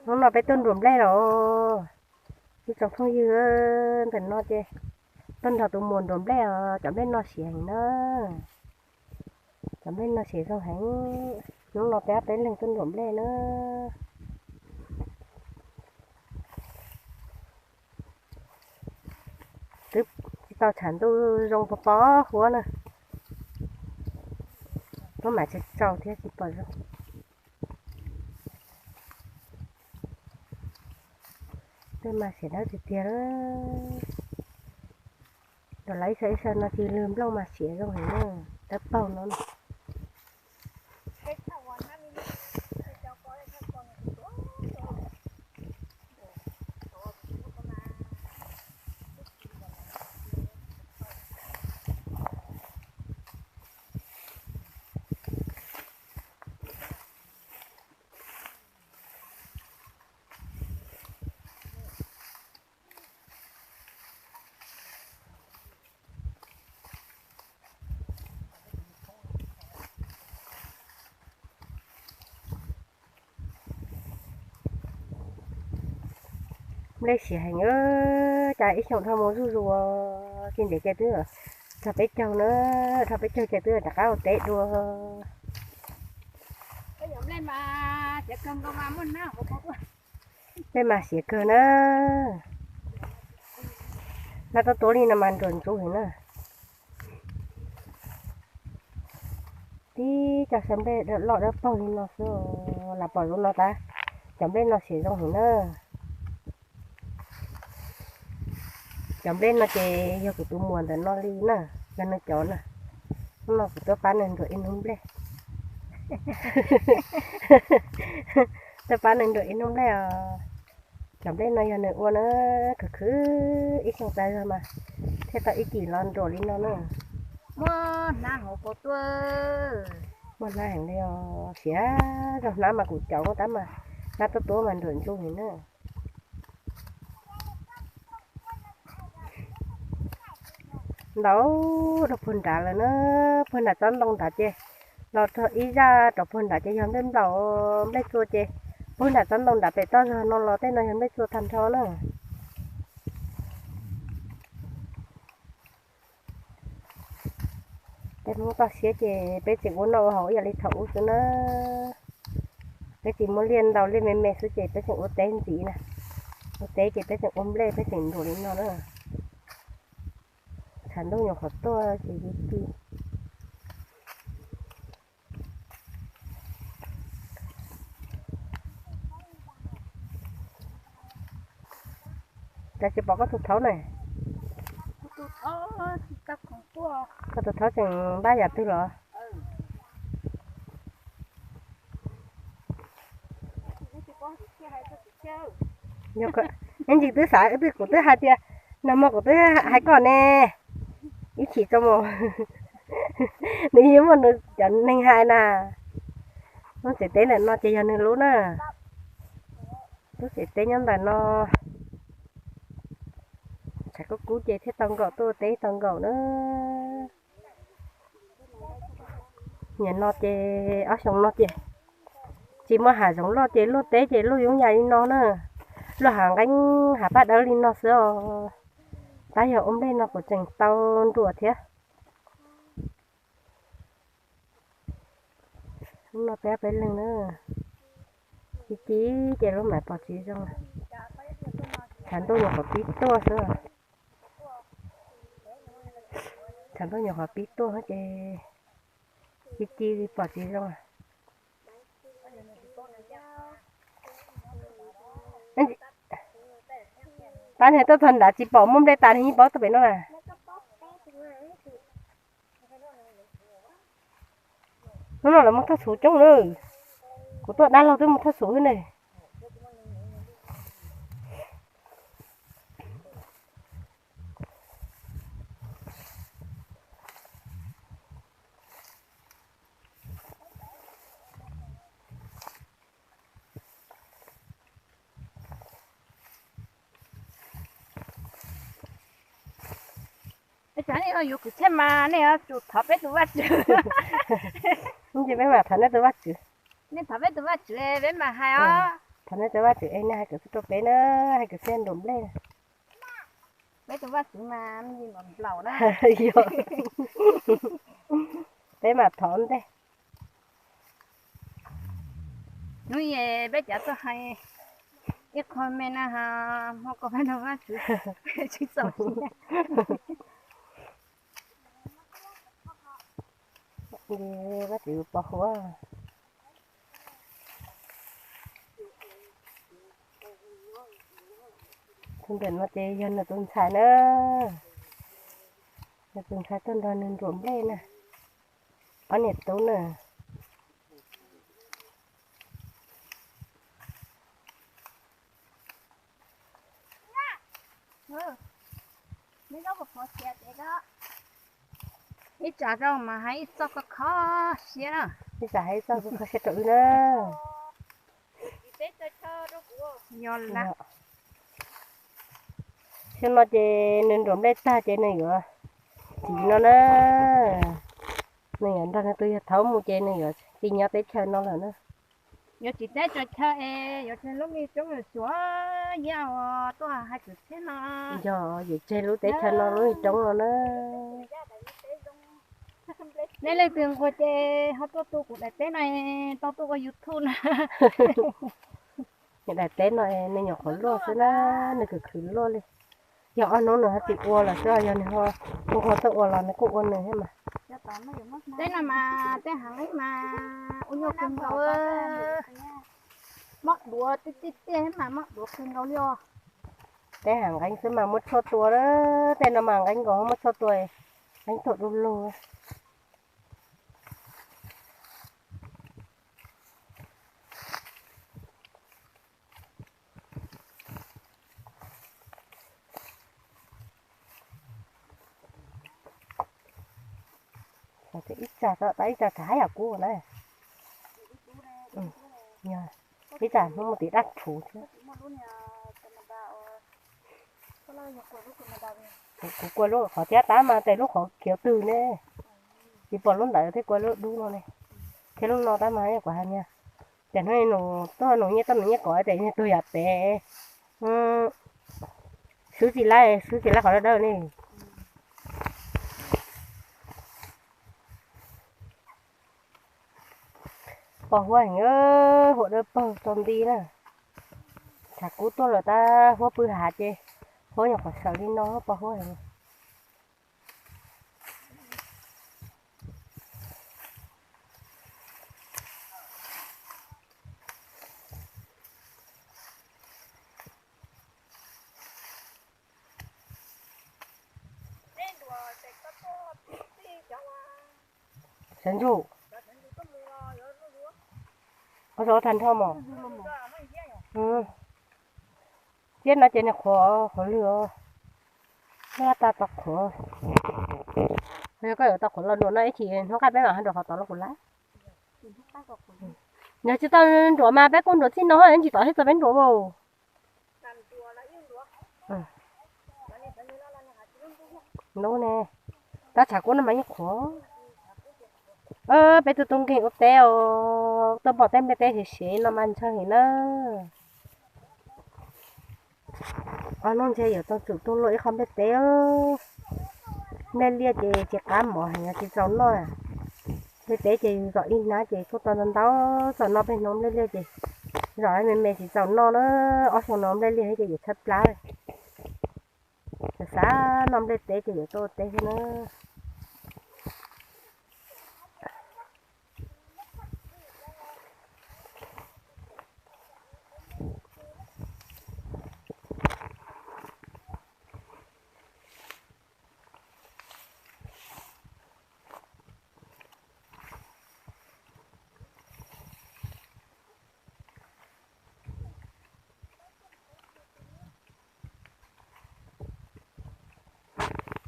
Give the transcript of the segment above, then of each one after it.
Hnub no peb tuaj nruam nplej los, ib tsoom phooj ywg, ntawm no ces tuaj nrog tus muam nruam nplej os, cov nplej no siav heev na. Cov nplej no siav zoo heev. Hnub no peb ob peb leeg tuaj nruam nplej na. Twb tsis tau tshav ntuj zoo pos pos huab na. Muab mam tsis tsaus thiab tsis pom zoo. Tej mas siav dawb tiag tiag. Nram lawv ib sab ib sab no cis lwg nplooj mas siav zoo heev na, dawb paug no. Nplej siav heev, cas ib xyoos dhau mus zuj zus, tsis ntev ces twb txog peb caug na, txog peb caug ces twb rov qab ua teb dua. Nplej mas siav kawg na. Hnab tuab tuab li no mas nruam ntsuv heev na. Tib co xyaw nplej loj dawb paug li no xwb, lam pom zoo no tas. Cov nplej no siav zoo heev na. Cov nplej no ces yog kuv tus muam ntawm no li na, yog nws cov na. Hnub no kuv tuaj pab nws nruam ib hnub nplej. Tuaj pab nws nruam ib hnub nplej os. Cov nplej no yog nws ua na, khwv khwv ib xyoos tas zog mas thiaj tau ib cim los nruam li no na. Muaj hnab hauv paus tuaj. Muaj hnab heev li os, siav zog hnab mas kuv cov tab mas hnab tuab tuab mas nruam ntsuj heev na. Ntaus rau puag nrad lawm na, puag nram tsob ntoo nrad ces los txog ib zaj rau puag nrad ces yog nplej nplaum, nplej tsua ces puag nram tsob ntoo nrad pem toj zog no los tej no yog nplej tsua tag nrho na. Peb Hmoob toj siab ces peb tseem ua noj ua haus ib yam li thaum ub xwb na. Peb tsis muaj liaj ntau, liaj me me xwb ces peb tseem ua teb ntxiv na. Ua teb ces peb tseem ua nplej, peb tseem nruam li no na. Tshav ntuj nyuam qhuav tuaj ces ci ci. Cas tsis pom koj tus thaub na? Koj tus thaub tseem npaj yam twg los? Ib ntsis twb xav, twb kuv twb hais tias, nag hmo kuv twb hais koj ne, ib chim tso mus. Nws yeej muaj nws cov neeg hais na. Lub tsev teb ntawm no ces yog nws lub na. Lub tsev teb nyob ntawm no. Tshav kub kub ces thiaj tau nkaum tuaj teb tau nkaum na. Nim no ces ob xyoo no ces tsis muaj hav zoov loj ces luaj teb ces luaj yooj yim li no na. Luaj hav nqeeb hav paj dawb li no xwb os. Tab yog ua nplej no kuv tseem tau nruam thiab. Hnub no peb peb leeg na, ci ci ces lub mam pom tsis zoo. Tshav ntuj nyuam qhuav pib tuaj xwb. Tshav ntuj nyuam qhuav pib tuaj ces ci ci li pom tsis zoo. Pab niag tuaj txog nrad tsis pom muaj nplej tas, niag yeej paub tuaj pem no na. Hnub no lawv muaj thaj xuv coob na. Kuv tuaj dab laug twb muaj thaj xuv xwb ne. Ua cas nej yuav kwv txhiaj mas nej yuav tsum thov peb tus Vajtswv. Ces peb mam thov nej tus Vajtswv. Nej thov peb tus Vajtswv peb mam hais os. Thov nej tus Vajtswv es nej hais kwv xwb rau peb na, hais kwv xwb nruam nplej. Peb tus Vajtswv mas me ntsis nplaum nplaum na. Yog, peb mam thov ntej. Hnub es peb cav tuaj hais ib qho me na, hmo ko peb tus Vajtswv tsis txaus siab. Vajtswv pov huab. Tus ntawm no ces yog nws tus ntxhais na, nws tus ntxhais tuaj nrog nws nruam nplej na, ob niam tub na. Ib tsam rau mas hais ib txoj kho kho siab na. Ib tsam hais ib txoj kho kho siab rau wb na. Yog lawm. Xyoo no ces nws nruam nplej tag ces nws yuav txiv no na, nws yuav nrog nws tus yawg thaud mus ces nws yuav tsis nyob teb chaws no lawm na. Yuav tsis teb tso chaw es yuav tseg lub me roob lawm suav yaj uas tuaj hais kwv txhiaj no. Yog, yuav tseg lub teb chaws no lub me roob no na. Nej leej twg nquag ces ho tuaj tu kuv daim teb no, tau tuaj ua YouTube na. Daim teb no nws nyuam qhuav luaj xwb na, nws khwv khwv luaj li. Yog ob hnub nws ho tsis ua los xwb, yog nws ho nquag tuaj ua los nws kuj ua nws thiab mas. Teb no mas teb hav nqeeb mas ua nyuaj kawg nkaus. Mob duav tiag tiag mas mob duav kawg nkaus li os. Teb hav nqeeb xwb mas muab tshuaj tua, tej no mas nqeeb nkaus muab tshuaj tua, nqeeb tuag du lug. Ib tsam, ib tsam tshav yam kub na. Ib tsam hnub mus tim dab phuv thiab. Kuv kua lub qhov thiab tab mas tes lub qhov khiav twg ne. Tsis pom lub ntawd thiab kua lub dub no ne. Thiab lub no tab mas kuv hais niag, ces hnub nus tuaj nus nyiaj tuaj nus nyiaj kom tes niag tug yam pem. Swb tsis laib, swb tsis laib qhov dawb dawb li. Pos huab heev, huam dawb paug tau nti na. Tshav kub tuaj lawm tab huab pw hav ces huab nyuam qhuav sawv li no pos huab heev. Sawv ntsug. Ua rau tag nrho mos. Tiab no ces nws qhuav qhuav lwg os. Noj tas tau qhuav. Yog koj yuav tau qhuav los nruam no ib chim hnub qab peb mam ho nruam qhov tod los kuv lawm. Yog tsis tau nruam mas peb kuj nruam txij no ntsis tom thiab txog peb nruam as. Lub ne, tab tshav kub no mas yeej qhuav. Peb tus tub nkeeg ua teb os, tuaj pom tej nplej teb siav siav no mas ntshaw heev na. Ob hnub ntshe yuav tau tsum tuaj luaj ib qho nplej teb. Nplej liaj ces tsis qab mov heev tsis txaus noj. Nplej teb ces zom ib hnab ces kuj tau ntau ntau txaus noj, peb hnub nplej liaj ces zom me me tsis txaus noj na. Ob xyoo no nplej liaj ces yuav tshaib plab. Xav xav noj nplej teb ces yuav tuaj ua teb thiab na.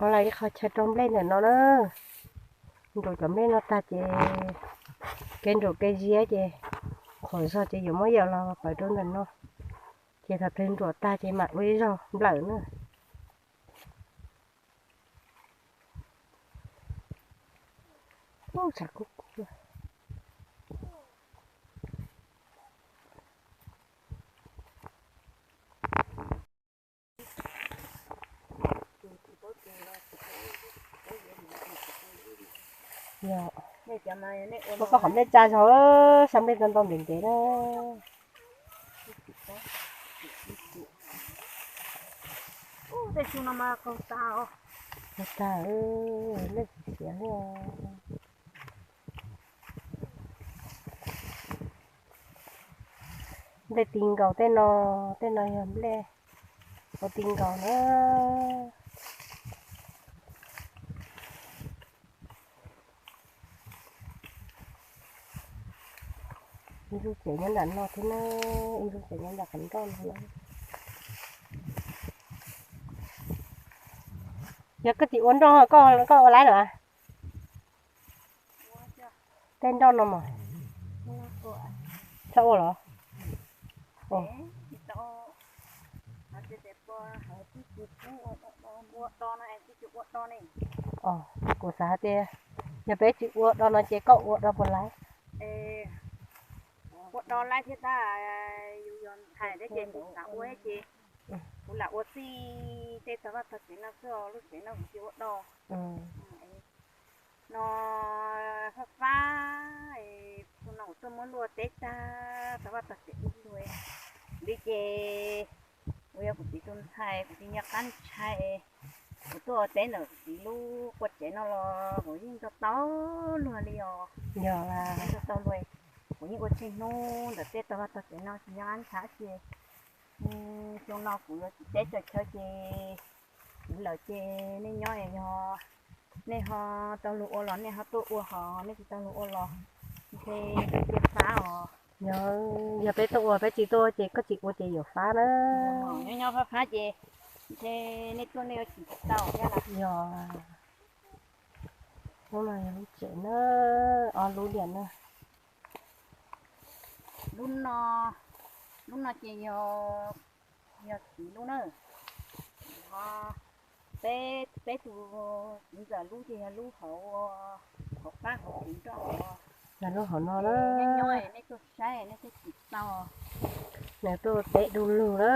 Ua lawm ib qho chaw rau nplej ntawm no na. Nruam cov nplej no tag ces kev nruam kev ziab ces qhuav zog ces yuav muab yawm los pawv rau ntawm no. Ces thaum twg nruam tag ces mam ua ib zaug nplawm na. Ub, tshav kub kub. Ua koj qhov nplej tsa zog, xyaw nplej tau ntau ntev ntev na. Tej xyoo no mas kaug tag, kaug tag, nplej siav li. Nplej ti nkaus tej no, tej no yog nplej ua ti nkaus na. Ib lub tsev nyob nram no thiab na, ib lub tsev nyob nram qhov nroj no na. Yog koj tsis ua nroj, koj ua laib los? Tej nroj no mas txhob ua los? Kuv xav hais tias yog peb tsis ua do no ces koj ua do puas laib? Ua do laib thiab tab, yus yog ntxhais thiab ces kuv xav ua ces kuv lam ua txij tej tog vaj tog tsev no xwb, lub tsev no kuv tsis ua do. No fab fab, tus no kuv tuaj muab luaj teb tag, tog vaj tog tsev ib tug li ces kuv yog kuv txiv tus ntxhais, kuv tsis nco qab ntshai. Kuv tuaj ua teb ntawm kuv txiv lub qua tsev no los kuv yeej nco tau luag li os. Nco tau luag, kuv yeej ua tsheej hnub ntawm tej tog vaj tog tsev no tsis nco qab ntshai ces xyoo no kuv yuav tsis teb teb chaws ces kuv lawm ces nej nyob es yog nej ho tau lug ua los nej ho tuaj ua, ho nej tsis tau lug ua los ntshe cia fab os. Yog peb tuaj ua, peb tsis tuaj ua ces koj tsis ua ces yuav fab na. Nyob nyob fab fab ces ntshe nej tuaj nej ua tsis tau thiab. Yog, lub no yog lub tsev na, ob lub liam na. Lub no, lub no ces yog, yog txiv lub na. Ho peb, peb tus txiv ntxawm lub ces yog lub hauv, hauv qab hauv tsev nroj. Yog lub hauv no na. Nej tuaj saib nej thiaj tsim tau. Nws tuaj teb du lug na.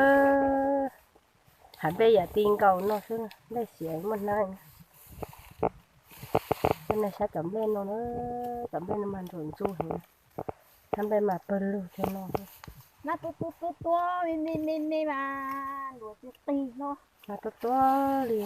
Hab nplej yam ti nkaus no xwb, nplej siav muaj hnab. Coj nej saib cov nplej no na, cov nplej no mas ntsuam ntxu heev, hab nplej mas pawg lug cov no. Hnab tuab tuab tuab tuab me me me mas ntuav tsis qig hlo. Hnab tuab tuab li,